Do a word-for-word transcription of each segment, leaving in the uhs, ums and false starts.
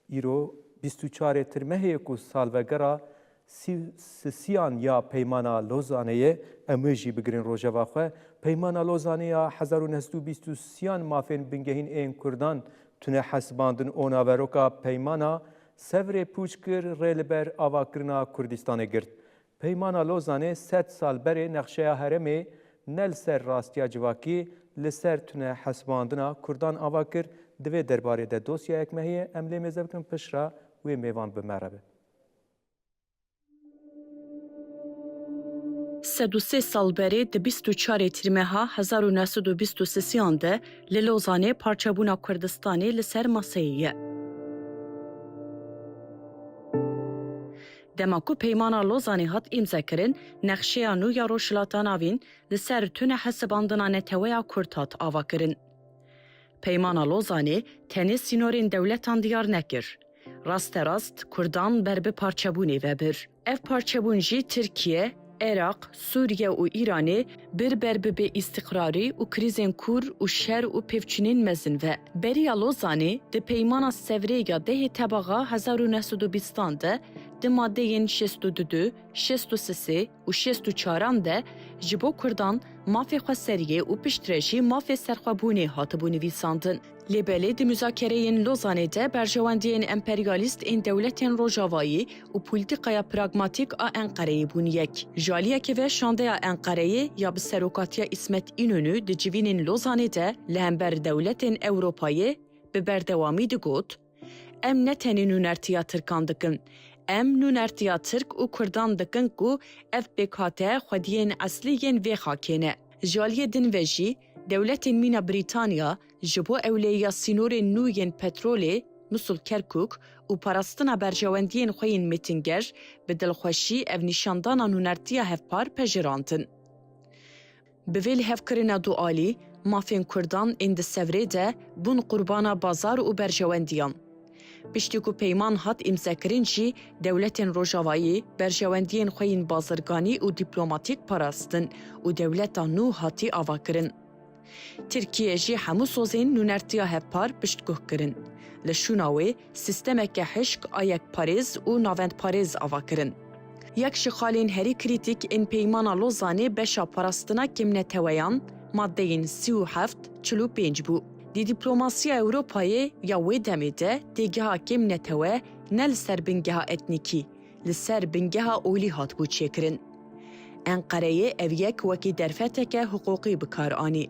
Îro bîst û çarê Tirmehê ku salvegera sî-, sisiyan ya Peymana Lozanê ye, em wê jî bigirin rojeva xwe. Peymana Lozanê ya hezar û neh sed û bîst û sisiyan mafên bingehîn ên Kurdan tune hesibandin û naveroka peymana sevrê pûç kir, rê li ber avakirina Kurdistanê girt. Peymana Lozanê sed sal berê nexşeya herêmê ne li ser rastiya civakî, li ser tune hesibandina Kurdan ava kir. Di vê derbarê de dosyayek me heye, em lê mêze bikin, piştre wê mêvan bi me re be. Sed û sê sal berê, di bîst û çarê Tîrmeha hezar û neh sed û bîst û sisiyan de li Lozanê parçebûna Kurdistanê li ser maseyê ye. Dema ku Peymana Lozanê hat îmzekirin, nexşeya nû ya Rojhilata Navîn li ser tune hesibandina neteweya Kurd hat avakirin. Peymana Lozanê tenê sînorên dewletan diyar nekir. Rasterast Kurdan ber bi parçebûnê ve bir. Ev parçebûn jî Tirkiye, Iraq, Sûriye û Îranê bir ber bi bêîstiqrarî û krîzên kûr û şer û pevçûnên mezin ve. Beriya Lozanê di Peymana Sevrê ya dehê Tebaxa hezar û neh sed û bîstan de di madeyên şêst û du, şêst û sê û şêst û çaran de ji bo Kurdan mafê xweseriyê û piştre jî mafê serxwebûnê hatibû nivîsandin. Lê belê di muzakereyên Lozanê de berjewendiyên emperyalîst ên dewletên Rojavayî û polîtîkaya pragmatîk a Enqereyê bûn yek. Ji aliyekê ve şandeya Enqereyê ya bi serokatiya Îsmet Înonû di civînên Lozanê de li hember dewletên Ewropayê bi berdewamî digot, Em ne tenê nûnertiya Tirkan dikin. Em nûnertiya Tirk û Kurdan dikin ku ev pêkhate xwediyên eslî yên vê xakê ne. Ji aliyê din ve jî dewletên mîna Brîtanya ji bo ewleyiya sînorên nû yên petrolê Musul Kerkûk û parastina berjewendiyên xwe yên mêtinger bi dilxweşî ev nîşandana nûnertiya hevpar pejirandin. Bi vê lihevkirina dualî, mafên Kurdan ên di Sevrê de bûn qurbana bazar û berjewendiyan. Piştî ku peyman hat îmzekirin jî, dewletên Rojavayî berjewendiyên xwe yên bazirganî û dîplomatîk parastin û dewleta nû hatî avakirin. Tirkiye jî hemû sozên nûnertiya hevpar piştguh kirin. Li şûna wê, sîstemeke hişk a yekparêz û navendparêz ava kirin. Yek ji xalên herî krîtîk ên Peymana Lozanê beşa parastina kêmneteweyan, madeyên sî û heft, çil û pênc bû. Di dîplomasiya Ewropayê ya wê demê de têgeha kêmnetewe ne li ser bingeha etnîkî, li ser bingeha olî hatibû çêkirin. Enqereyê ev yek wekî derfeteke hiqûqî bi kar anî.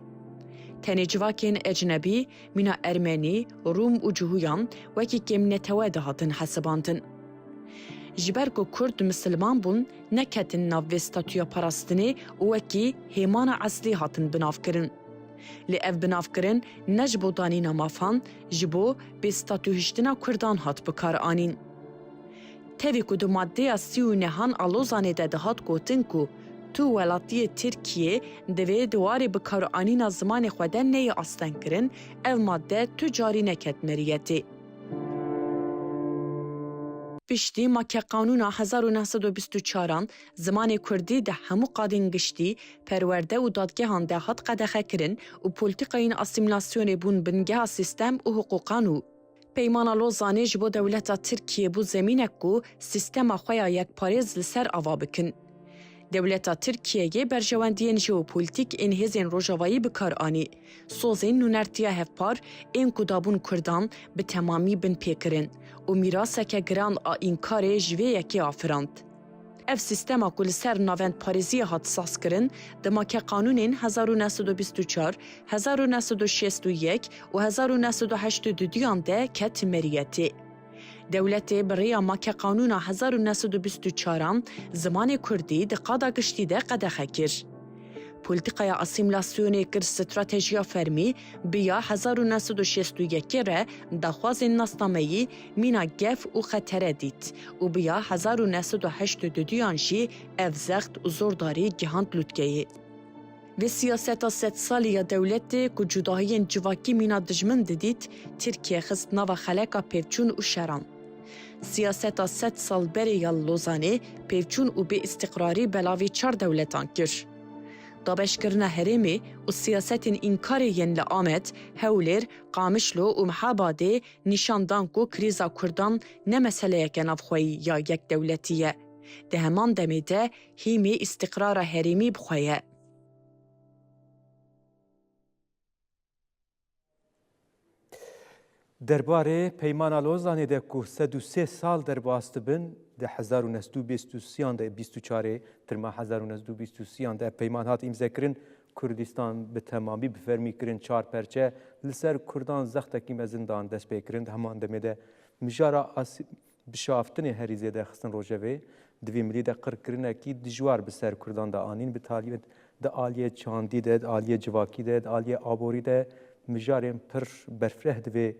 Tenê civakên ecnebî, mîna Ermenî, Rûm û Cihuyan wekî kêmnetewe dihatin hesibandin. Ji ber ku Kurd misilman bûn, neketin nav vê statûya parastinê û wekî hêmana eslî hatin binavkirin. Lê ev binavkirin ne ji bo danîna mafan, ji bo bêstatûhiştina Kurdan hat bi kar anîn. Tevî ku di maddeya sî û nehan a Lozanê de dihat gotin ku tu welatiyê Tirkiyê divê di warê bikaranîna zimanê xwe de neyê astengkirin, ev madde tu carî neket meriyetê. Piştî makeqanûna hezar û neh sed û bîst û çaran, zimanê kurdî di hemû qadên giştî, perwerde û dadgehan de hat qedexekirin û polîtîkayên asîmîlasyonê bûn bingeha sîstem û hiqûqa nû. Peymana Lozanê ji bo dewleta Tirkiyê bû zemînek ku sîstema xwe ya yekparêz li ser ava bikin. Dewleta Tirkiyeyê berjewendiyên jeopolîtîk ên hêzên Rojavayî bi kar anî. Sozên nûnertiya hevpar ên ku dabûn Kurdan bi temamî binpê kirin û mîraseke giran a înkarê ji vê yekê afirand. Ev sîstema ku li ser navendparêziyê hat sazkirin, di makeqanûnên hezar û neh sed û bîst û çar, hezar û neh sed û şêst û yek û hezar û neh sed û heşt û du duyan de ket meriyetê. Dewletê bi rêya makeqanûna hezar û neh sed û bîst û çaran zimanê kurdî di qada giştî de qedexe kir. Polîtîkaya asîmîlasyonê kir stratejiya fermî, bi ya hezar û neh sed û şêst û yekê re daxwazên nasnameyî mîna gef û xetere dît û bi ya hezar û neh sed û heşt û duduyan jî ev zext û zordarî gihand lûtkeyê. Vê siyaseta sedsalî ya dewletê ku cudahiyên civakî mîna dijmin didît, Tirkiye xist nava xeleka pevçûn û şeran. Siyaseta sed sal berê ya Lozanê pevçûn û bêîstiqrarî belavê çar dewletan kir. Dabeşkirina herêmê û siyasetên înkarê yên li Amed, Hewlêr, Qamişlo û Mihabadê nîşan dan ku krîza Kurdan ne meseleyeke navxweyî ya yek dewletî ye. Di heman demê de hîmê îstiqrara herêmî bi xwe ye. Derbarê Peymana Lozanê de ku sed û sê sal derbas dibin, di hezar û neh sed û bîst û sêyan de, bîst û çarê Tirma hezar û neh sed û bîst û sêyan de ev peyman hat îmzekirin, Kurdistan bi temamî bi fermî kirin çar perçe, li ser Kurdan zextekî mezin dan dest pê kirin. Di heman demê de mijara as-, bişaftinê herî zêde xistin rojevê, di vî milî de qirkirinekî dijwar bi ser Kurdan de anîn, bi taybet di aliyê çandî de, di aliyê civakî de, di aliyê aborî de mijarên pir berfireh di vê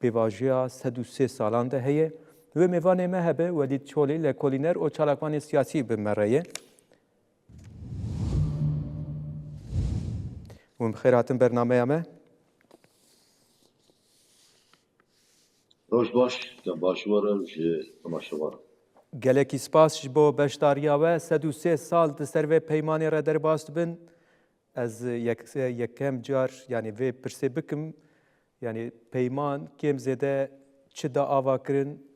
pêvajoya sed û sê salan de heye. Wê mêvanê me hebe Welîd Çolî, lekolîner û çalakvanê siyasî bi me re ye. Hûn bi xêr hatin bernameya me. Roj baş, dem baş were ji temaşevanan. Gelekî spas ji bo beşdariya we. Sed û sê sal di ser vê peymanê re derbas dibin. Ez yek-, yekem car, yanî vê pirsê bikim, yanî peyman kêm zêde çi da ava kirin,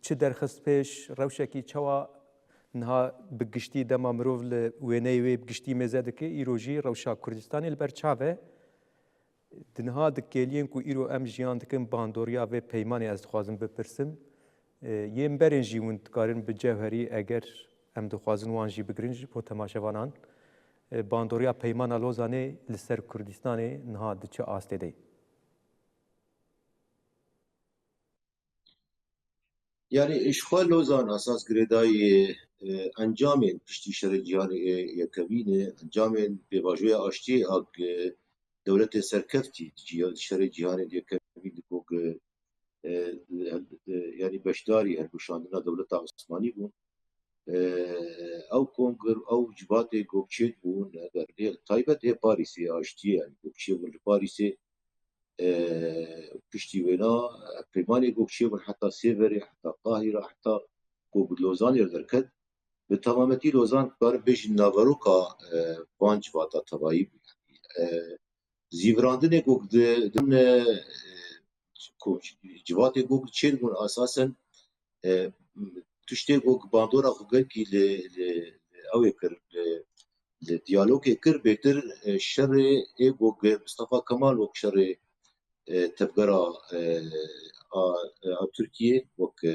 çi derxist pêş, rewşekî çawa niha bi giştî dema mirov li wêneyê wê bi giştî mêze dike, îro jî rewşa Kurdistanê li ber çav e. Di niha di kêliyên ku îro em jiyan dikin, bandoriya vê peymanê ez dixwazim bipirsim. Ê, yên berên jî hûn dikarin bi cewherî, eger em dixwazin wan jî bigirin ji bo temaşevanan. Ê, bandoriya Peymana Lozanê li ser Kurdistanê niha di çi astê de ye? Yanî, ji xwe Lozan esas girêdayî, e, encamên piştî Şerê Cîhanê yê Yekemîn e, encamên pêvajoya aştiyê a, e, dewletên serkeftî di cî-, di Şerê Cîhanê yê Yekemîn de ku, e, e, e, yanî beşdarî hilweşandina dewleta Osmanî bûn. E, ew kongir, ew civatê ku çêdibûn, eger lê taybet ê Parîsê aştiyê, yanî ku çêbûn li Parîsê, e, piştî wêna peymanê ku çêbûn heta Sêverê, heta Qahîra, heta ku bi Lozanê derket, bi temametî Lozan, karin bêjin, naveroka, e, van civata tevayî bû. E, zîvirandinê ku di, di, e, ku civatê ku çêdibûn esasen, e, tiştê ku bandora xwe gelkî li, li, li ew ê kir, li, li diyalogê kir, bêtir, e, şerê ê ku Mistefa Kemal wek şerê, e, tevgera, e, a, a Tirkiyê wek, e,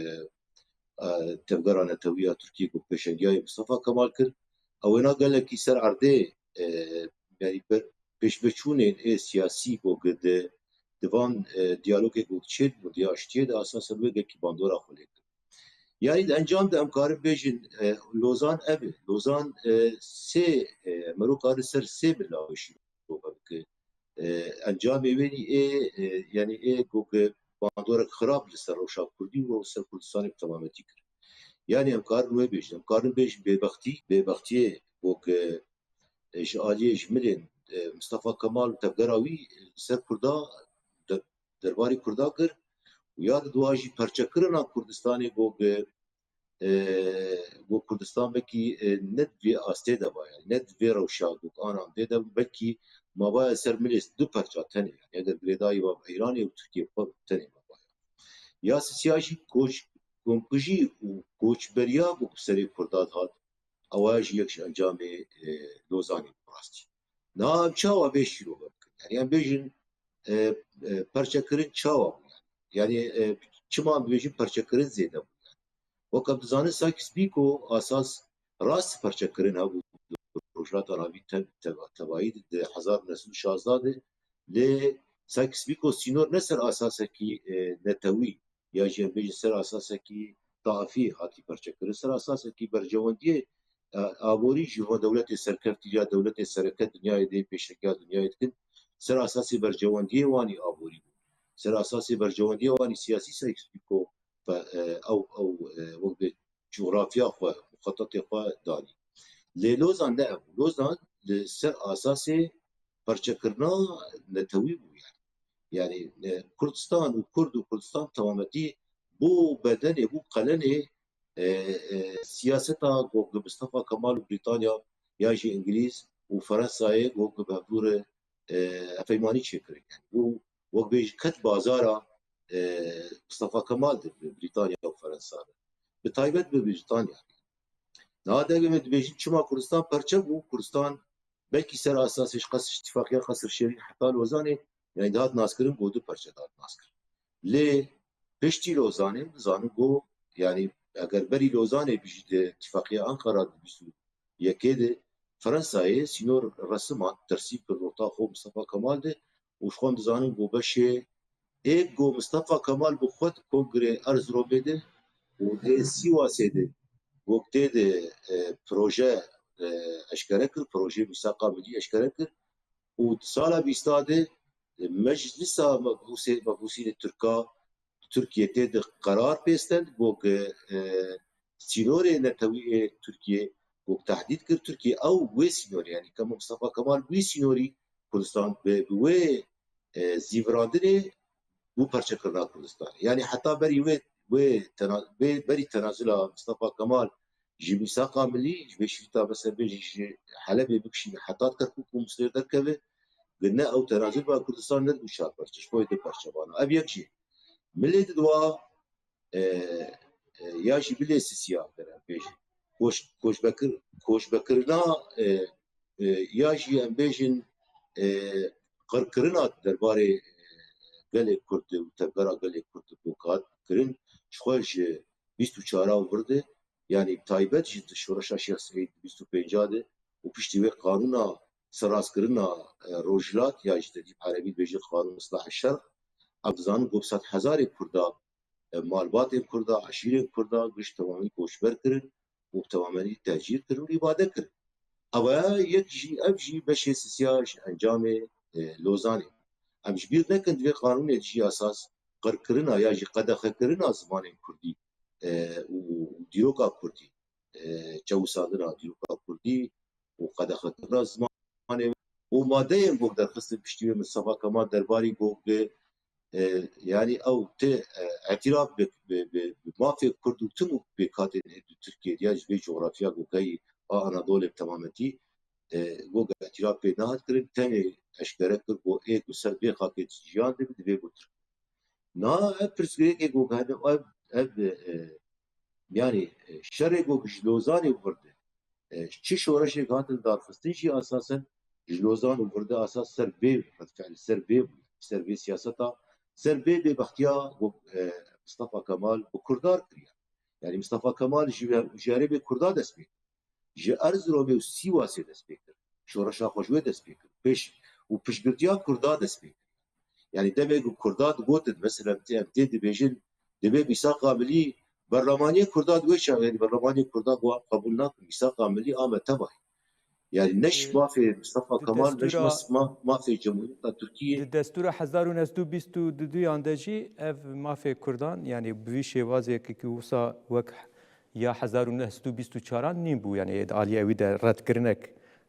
e, tevgera netewî ya Tirkiyê ku pêşengiya Mistefa Kemal kir. Ew wêna gelekî ser erdê, e, yanî ber-, pêşveçûnên ê siyasî ku di, di van, e, diyalogê ku çêdibûn, di aştiyê de esasen wê gelkî bandora xwe lê kir. Yanî di encam de em karin bêjin, e, Lozan ev e. Lozan, e, sê, e, mero karin ser sê bila wê şîrove bike. E, encamê wê ê, e, yanî ê ku bandorek xirab li ser rewşa Kurdî û ser Kurdistanê bi temametî kir. Yanî em karin wê bêjin, em karin bêjin bêbextî, bêbextiyê ku, e, ji aliyê ji milên, e, Mistefa Kemal û tevgera wî, e, ser Kurda, de-, derbarê Kurda kir û ya diduwa jî perçekirina Kurdistanê ku, e, ku Kurdistan belkî, e, ne di vê astê de ba, yani ne di vê rewşa ku anan vê de, belkî mabaya ser milê du parça tenê, yani eger girêdayî ba Îranê û Tirkiye xwe tenê mabaya. Ya sisiya jî koç, komkujî û koçberiya ku bi serê Kurda dihat, ewa jî yek ji encamê, e, Lozanê bi rastî. Niha em çawa vê şîrove bikin? Yani em bêjin, e, e, perçekirin çawa bû? Yani, e, çima em dibêjin perçekirin zêde bû? Yani, wek em dizanin Sykes-Picot asas rast perçekirin hebû di Rojhilata Navîn te-, te-, tevayî di hezar û neh sed û şazda de, lê Sykes-Picot sînor ne ser asasekî, e, netewî, ya jî em bêjin ser asasekî taifî hatî perçekirin, ser asasekî berjewendiyê, e, aborî ji bo dewletê serkeftî ya dewletê sereke dinyayê dê pêşekiya dinyayê dikin, ser asasê berjewendiyê wanî aborî bû. Ser asasê berjewendiyê wanî siyasî Sykes-Picot ve, e, ew, ew, e, wek bê coğrafya xwe, muxetetê xwe danî. Lê Lozan ne ev bû. Lozan li ser asasê perçekirina netewî bû yani. Yani, e, Kurdistan û Kurd û Kurdistan temametî bû bedenê, bû qelenê, e, e, siyaseta ku Mistefa Kemal û Brîtanya ya jî Îngilîz û Fransayê got bi hevdû re, e, hevpeymanî çêkirin. Yani bû wek bêjî ket bazara, e, Mustafa Kemal de bi Brîtanya û Fransa de. Bi taybet bi Brîtanya. Niha dengê me dibêjin çima Kurdistan perçe bû? Kurdistan belkî ser asasê ji qesr, îtîfaqiya Qesr Şêrîn heta Lozanê, yani dihat naskirin, got du perçe dihat naskirin. Lê piştî Lozanê dizanin got, yani eger berî Lozanê bijî di îtîfaqiya Ankara di bîst û yekê de Fransayê sînor resim hat, tersîf kir rota xwe Mustafa Kemal de û ji xwe em dizanin got beşê ê got Mustafa Kemal bi xwe di Kongrê Erziromê de û ê Sîwasê de got tê de, e, proje, e, eşkere kir, projeyê Mîsaqa Milî eşkere kir û di sala bîsta de, e, Meclisa Mebûsê, Mebûsînê Tirka Tirkiye tê de qerar pêstend, got, e, sînorê netewî ê Tirkiye got tehdîd kir Tirkiye ew wê sînorê, yani Kemal Mustafa Kemal wî sînorî Kurdistan bi, bi wê, e, zîvirandinê bû perçekirina Kurdistanê. Yani heta berî wê, wê tena-, wê berî tenazula Mustafa Kemal ji Mîsaqa Milî, ji vê şîrîta me ser bê jî ji Helebê bikişîne heta Kerkûk û Misirê derkeve, ne ew tenazul ba Kurdistan ne dibû çar parçe, ji xwe du parçe bana. Ev yek jî. Milê di dua, e, e, ya jî bilê sisiya bere bêjin. Koç-, koçbekir-, koçbekirina, e, e, ya jî em bêjin, e, qirkirina derbarê, e, gelê Kurd û tevgera gelê Kurd got hat kirin, ji xwe ji bîst û çar û vir de, yani taybet jî di şoreşa Şêx Seîd bîst û pênc de û piştî wê qanûna serrastkirina, e, Rojhilat ya jî Tedîb Erebî dibêjin Qanûn Islah Şerq, em dizanin got bi sed hezarê Kurda, e, malbatên Kurda, eşîrên Kurda, giş temamî koçber kirin û temamî tehcîr kirin û îbade kirin. Ev yek jî, ev jî beşê sisiya ji encamê, e, Lozanê. Em ji bîr nekin, di vê qanûnê de jî esas qirkirina ya jî qedexekirina zimanên Kurdî, e, û dîroka Kurdî, e, çewisandina dîroka Kurdî û qedexekirina zimanê û madeyên got derxistin piştî wê Mustafa Kemal derbarî got bi, e, yani ew tê, e, îtiraf bi, bi, bi, bi mafê Kurd û tim û pêkhatên ê di Tirkiye ya ji vê coğrafya got heyî a Anadolê bi temametî, e, got îtiraf pê nehat kirin, tenê eşkere kir got ê ku ser vê xakê jiyan dibe, divê got Tirk. Niha ev pirsgirêkê ku hene, ev, ev, e, yani, e, şerê ku ji Lozanê vir de, e, çi şoreşek hatin darxistin jî esasen ji Lozan û vir de esas ser vê redfe'lê, ser vê bû, ser vê siyaseta, ser vê bêbextiya ku, e, Mustafa Kemal bi Kurda re kiriye. Yani Mustafa Kemal ji, ji erê bê Kurda dest pê kir. Ji Erziromê û Sîwasê dest pê kir. Şoreşa xwe ji wê dest pê kir. Pêş û piştgirtiya Kurda dest pê kir. Yani demê ku Kurda digotin, mesela em tê, em tê dibêjin, divê mîsaqa milî, berlemaniyê Kurda di wê çaxê de, berlemaniyê Kurda got em qebûl nakin, mîsaqa milî a me teva ye. Yani ne ji Ee, mafê Mustafa di Kemal, ne ji destûra mas-, ma-, mafê Cumhuriyeta Tirkiye. Di destûra hezar û neh sed û bîst û duyan de jî ev mafê Kurdan, yani bi vî şêwazê ki, ki wisa wek ya hezar û neh sed û bîst û çaran nîn bû, yani di aliyê wî de redkirinek,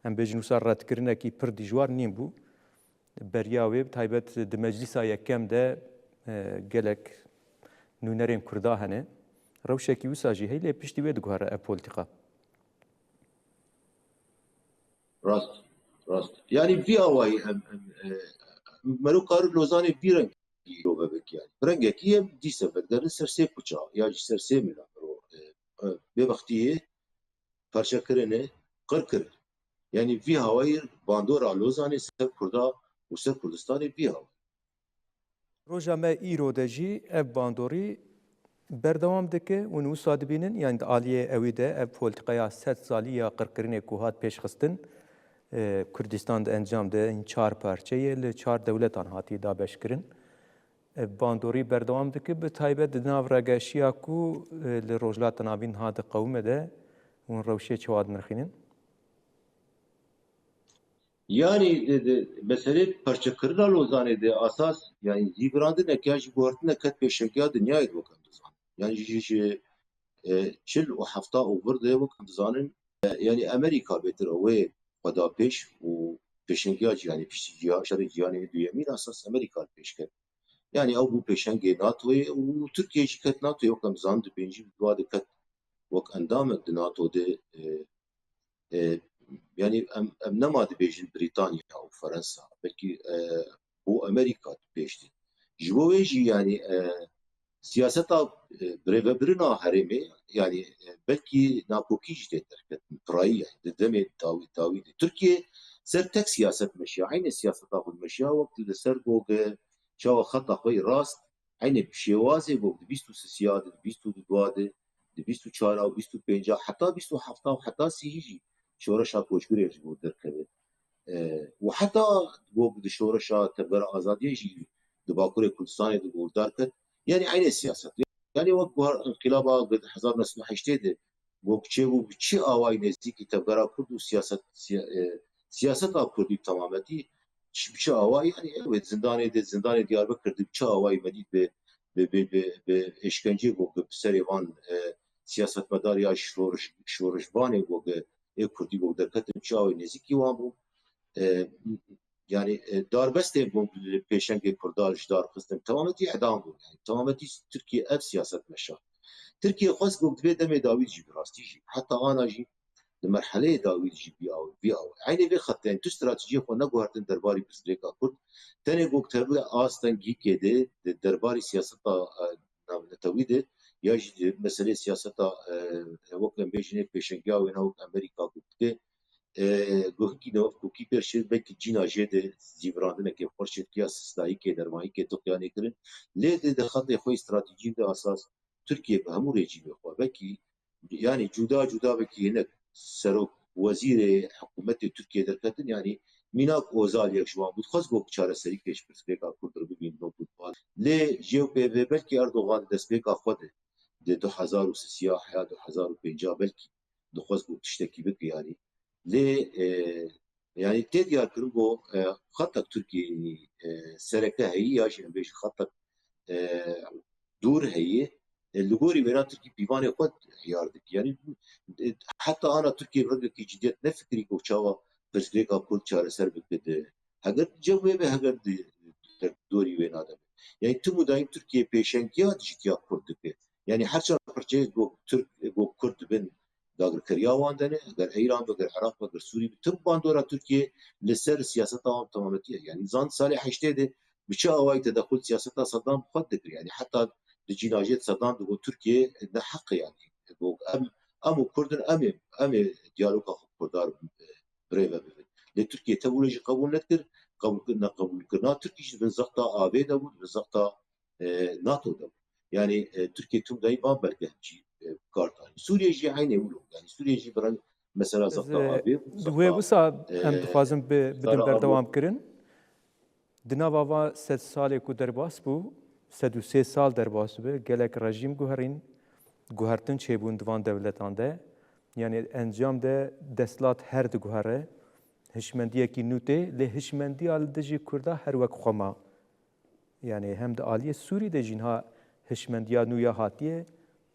em bêjin wisa redkirinekî pir dijwar nîn bû. Beriya wê, bi taybet di meclisa yekem de, e, gelek nûnerên Kurda hene. Rewşekî wisa jî heye, lê piştî wê diguhere ev polîtîka. Rast, rast. Yani vî awayî em, em, e, mero karin Lozanê vî rengî îro bibik yani. Bi rengekî em dîse vedigerin ser sê kuça, ya jî ser sê mila mero, e, e, bêbextiyê, perçekirinê, qirkirin. Yani vî hawayî bandora Lozanê ser Kurda û ser Kurdistanê vî hawayî. Roja me îro de jî ev bandorî berdewam dike û wisa dibînin, yani di aliyê ewî de ev polîtîkaya sed salî ya qirkirinê ku hat pêşxistin, e, Kurdistan di encam de in çar parçe ye, li çar dewletan hatiye dabeşkirin. E, bandorî berdewam dike, bi taybet di nav regeşiya ku, e, li Rojhilata Navîn ha diqewime de hûn rewşê çawa dinirxînin? Yani, e, de, meselê perçekirina Lozanê de esas, yani zîvirandineke ya jî guhertineke pêşengiya dinyayê de wek em dizanin. Yani ji, ji, e, çil û hefta û vir de wek em dizanin, e, yani Amerîka bêtir ew ê xwe da pêş û pêşengiya cîhanê piştî ciha-, şerê cîhanê duyemîn esas Amerîka li pêş ket. Yani ew bû pêşengê NATOyê û Tirkiye jî ket NATOyê, wek em dizanin di pêncî û dua de ket wek endamek di NATO de, e, e, yanî em, em nema dibêjin Brîtanya û Fransa, belkî, e, bo Amerîka pêş de. Ji bo wê jî, yanî, e, siyaseta, e, birêvebirina herêmê, yanî, e, belkî nakokî jî tê derketin, pirayî, yanî di demê dawî, dawî de. Tirkiye ser tek siyaset meşiya, eynê siyaseta xwe meşiya, wek li ser gog, e, çawa xeta xwe yê rast, eynê bi şêwazê gog di bîst û sisiya de, di bîst û dua de, di bîst û çara û bîst û pênca, heta bîst û hefta û heta sîhî jî şoreşa koçberê ji bo derkeve. E, û heta gog di şoreşa Tevgera Azadiyê jî di Bakurê Kurdistanê de gordar ket. Yanî eynê siyaset. Yanî wek buhar înqilaba hezar neh sed û heştê de gog çêbû, bi çi awayî nêzîkî Tevgera Kurd û siyaset, siya-, e, siyaseta Kurdî bi temametî çi, bi çi awayî, yanî ew ê zindanê de, zindanê Diyarbekir de bi çi awayî me dît bi, bi, bi, bi, bi êşkencê gog bi serê van, e, siyasetmedar ya şoriş, şorişvanê gog ê Kurdî gog derketin, bi çi awayî nêzîkî wan bû. E, yanî, e, darbestên bûn li pêşengê Kurda ji dar xistin. Temametî edam bûn. Yanî, temametî Tirkiye ev siyaset meşa. Tirkiye xwest gog di vê demê dawî jî bi rastî jî. Heta ana jî di merheleyê dawî jî vî aw, vî aw. Eynê vê xetê, yanî tu stratejiyê xwe neguhertin derbarî pirsgirêka Kurd. Tenê gog tevle astengîkê de, de derbarî siyaseta, e, navnetewî de, ya jî di meselê siyaseta, e, wek em bêjin ê pêşengiya wêna wek Amerîka gog dike, e, guhikî newefkokî pêşê, belkî cîna jê de zîvirandinekê xweş çêdikiya, sistayîkê, dermayîkê, tuqyanê kirin. Lê di, di xetê xwe yê stratejî de asas Tirkiye bi hemû rejîmê xwe, belkî, yanî cuda cuda belkî hinek serok, wezîrê hikûmetê Tirkiye derketin, yanî mînak Ozal yek ji wan bû. Dixwest gog çareserî bike ji pirsgirêka Kurd re bibînin nod û nod. Lê jê û pê vê belkî Erdogan di destpêka xwe de, di du hezar û sisiya heya du hezar û pênca belkî dixwest ku tiştekî bike, yanî. Lê, e, yanî tê diyarkirin ku, e, xetek Tirkiyeyê, e, sereke heyî ya jî em bêjin xetek, e, dûr heyî. E, li gorî wêna Tirkî pîvanê xwe hiyar dike. Yanî, e, heta ana Tirkiye bi rengekî cidiyet nefikirî ku çawa pirsgirêka Kurd çareser bike di. Heger cem wê be, heger di, di dorî wêna de be. Yanî tim û dayîm Tirkiye pêşengiya dijîtiya Kurd dike. Yanî her çar parçeyê ku Tirk, ku Kurd dibin dagirkeriya wan de ne, eger Îran be, eger Iraq be, eger Sûrî be, tim bandora Tirkiye li ser siyaseta wan bi temametî ye. Yanî zan salê heştê de bi çi awayî tedexul siyaseta Saddam bi xwe dikir. Yanî heta di cînajê de Saddam digot Tirkiye ne heq e yanî. Got em, em û Kurd in, em ê, em ê diyaloga xwe Kurda re birêve bibin. Lê Tirkiye tevî wilo jî qebûl nedikir, qebûl, neqebûlkirina Tirkî jî di bin zexta avê de bû, di bin zexta, e, NATO de bû. Yanî, e, Tirkiye tim dayî van bergehên jî, e, bi kar danî. Sûriye jî eynê wilo. Yanî Sûriye jî bi reng mesela Ez, zexta e, avê bû, di wê zexta, wisa e, em dixwazin bi, bidin zara berdewam avê. Kirin. Di nava va sed salê ku derbas bû, sed û sê sal derbas bû, gelek rejîm guherîn, guhertin çêbûn di van dewletan de. Yanî encam de desthilat her diguhere, hişmendiyekî nû tê, lê hişmendiya li dijî Kurda her wek xwe ma. Yanî hem di aliyê Sûrî de jî niha hişmendiya nû ya hatiye,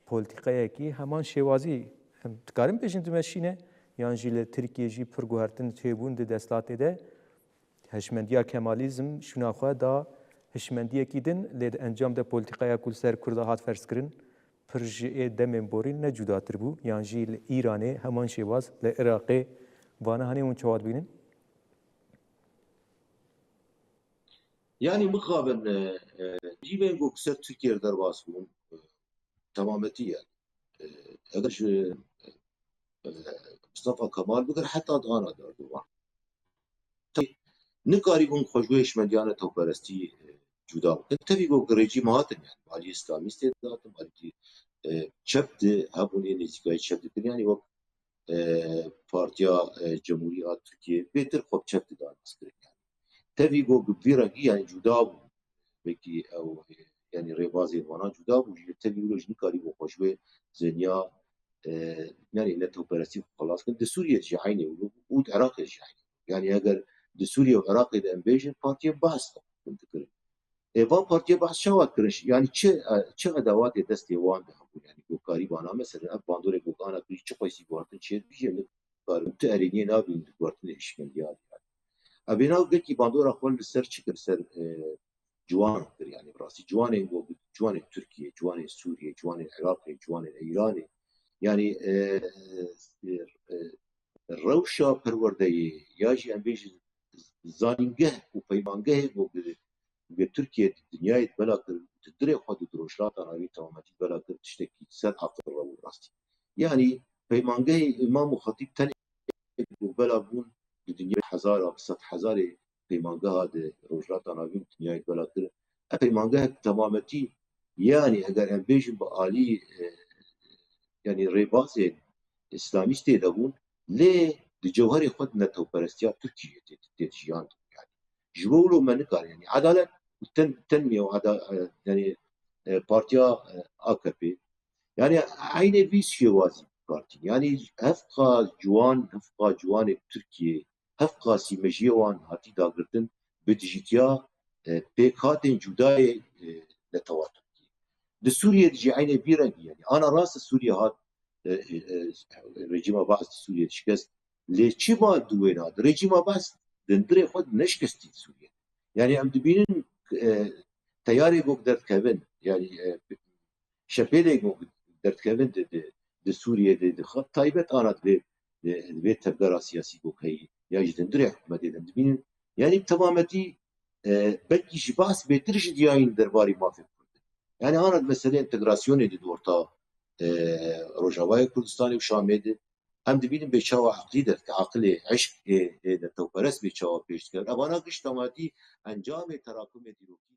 polîtîkayekî heman şêwazî, em dikarin bêjin dimeşîne, yan jî li Tirkiye jî pir guhertin çêbûn di desthilatê de. Hişmendiya Kemalîzm şûna xwe da hişmendiyekî din, lê di encam de polîtîkaya ku li ser Kurda hat ferzkirin, pir ji ê demên borî ne cudatir bû, yan jî li Îranê heman şêwaz, li Iraqê, vana hanê hûn çawa dibînin? Yanî mixabin, e, e, cîvên ku ser Tirkiye re derbas bûn, e, temametî ye. E, eger ji, e, Mustafa Kemal bigir heta dana Erdogan. Tevî nikarîbûn xwe ji wê hişmendiya netewperestî, e, cuda bikin. Tevî ku rejîm hatin, yanî malî îslamîstê dihatin, malî, e, çep di hebûn ê nêzîkayî çep dikin. Yanî wek, e, Partiya, e, Cemhurî a Tirkiye bêtir xwe bi çep didan naskirin. Yanî tevî ku bi vî rengî yanî cuda bû. Belkî ew, e, yanî rêbazên wana cuda bû. Ji tevî wilo jî nikarîbû xwe ji wê zeniya e, yanî netewperestî xwe xelas kin. Di Sûriyê jî eynî wilo bû û di Iraqê jî eynî. Yanî eger di Sûriye û Iraqê de em bêjin, partiyên Baas hûn dikirin. Ê, van partiyê Baas çawa dikirin? Yanî çi, e, çi edawatê destê wan de hebûn? Yanî gokarî vana, mesela ev bandorê gokana kirî çi qeysî guhertin çêdibî jê nikarin. Tu erêniyê nabîn di guhertinê hişmendiya de. Yanî. Evê nav gelkî bandora xwe li ser çi kir? Ser, e, ciwan kir, yanî bi rastî ciwanên ku, ciwanên Tirkiye, ciwanên Sûriye, ciwanên Iraqê, ciwanên Îranê, yanî, e, e, e, rewşa perwerdeyê ya jî em bêjin zanîngeh û peymangehê ku bi, bi Tirkiye di dinyayê di bela kir, di dirê xwe di Rojhilata Navîn temametî bela kir tiştekî ser aqil re bû rastî. Yanî peymangehê Îmam û Xetîb tenê ku bela bûn di dinyayê hezara, bi sed hezarê peymangeha di Rojhilata Navîn dinyayê bela kirin. Ev peymangeh bi temametî, yanî eger em bêjin bi alî, e, yanî rêbazên îslamîstê de bûn, lê di cewherê xwe di netewperestiya Tirkiyê tê, tê jiyandin. Yanî ji bo wilo me nikarin, yanî edalet û ten, tenmiye û eda-, e, yanî, e, partiya, e, A K P, yanî eynê vî şêwazî partî. Yanî hevqa ciwan, hevqa ciwanê Tirkiyê, hevqa sîmejiyê wan hatî dagirtin bi dijîtiya, e, pêkhatên cudayê, e, netewa Tirkiyê. Di Sûriyê de jî eynê vî rengî, yanî ana rast Sûriye hat, e, e, e, rejîma Baas di Sûriyê şikest. Lê çima di wêna di rejîma Baas di hundirê xwe de neşikestî di Sûriyê? Yanî em dibînin, e, teyarê ku derdikevin, yanî, e, şepêlê ku derdikevin di, di, di Sûriyê de, di xwe taybet ana di vê, di, di vê tevgera siyasî ku heyî, ya jî di hundirê hikûmetê de dibînin. Yanî bi temametî, e, belkî ji Baas bêtir jî diyayîn derbarê mafê Kurd. Yanî ana di meselê entegrasyonê de di orta, e, Rojavayê Kurdistanê û Şamê de em dibînin bê çawa eqlî derdike, aqilê, eşq ê, ê netewperest bê çawa pêş dikevin. Evana giş tematî encamê terakumê dîrokî